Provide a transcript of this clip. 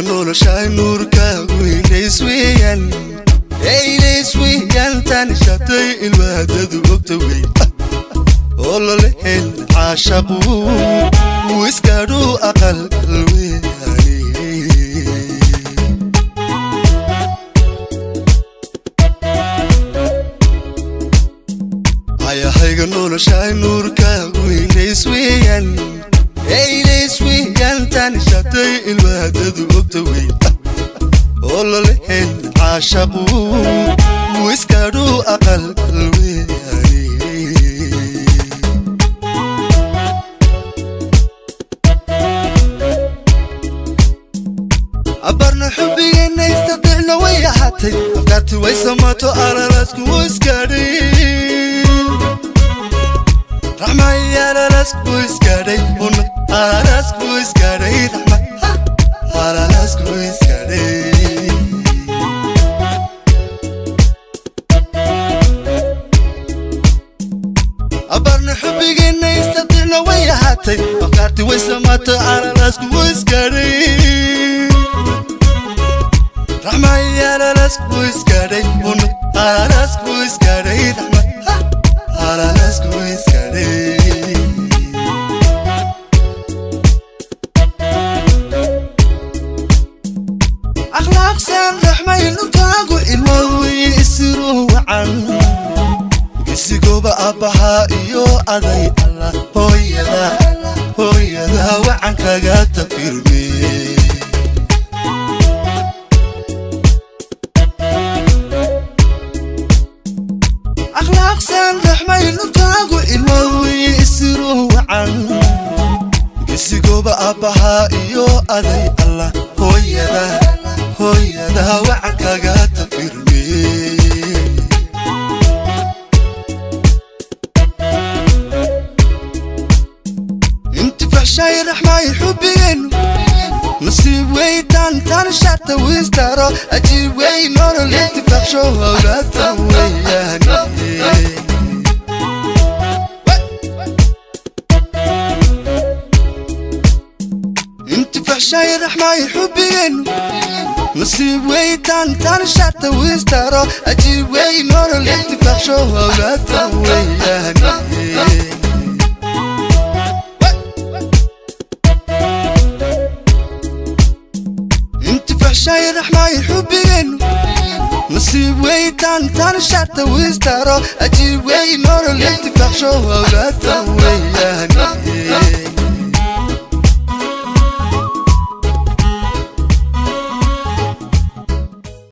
Noloshay nuurkaagu ilaysweeyaan ilaysweeyaan tan shatay ilwaadadu ogta wey oo lala hel caashaqu wuu iskaadhu aqal weyaani. Ayahayga noloshay nuurkaagu ilaysweeyaan ilaysweeyaan tan shatay ilwaadadu ogta wey oo lala hel caashaqu wuu iskaadhu aqal weyaani. Abarna xubbigeena istadicna way ahaatay afkaarti way samaato alalaasku wuu iskaadhay raxmay alalaasku wuu iskaadhay una alalaasku wuu iskaadhay raxma alalaasku wuu iskaadhay. Abarna xubbigeena istadicna way ahaatay afkaarti way samaato alalaasku wuu iskaadhay raxmay alalaasku wuu iskaadhay una alalaasku wuu iskaadhay raxma alalaasku wuu iskaadhay. Akhlaaqsan raxmay nunkaagu ilmowey isiru wacan gesigooba aabbahaa iyo aday alla hooyada hooyada wacan kaga tafirme. Akhlaaqsan raxmay nunkaagu ilmowey isiru wacan gesigooba aabbahaa iyo aday alla hooyada hooyada wacan kaga tafirme. Intifaxshay raxmay xubbigeenu nasiib wey tan tan shata wistaro ajiib wey nolol intifaxsho howlata weeyaan. Intifaxshay raxmay xubbigeenu nasiib wey tan tan shata wistaro ajiib wey nolol intifaxsho howlata weeyaan. Intifaxshay raxmay xubbigeenu nasiib wey tan tan shata wistaro ajiib wey nolol intifaxsho howlata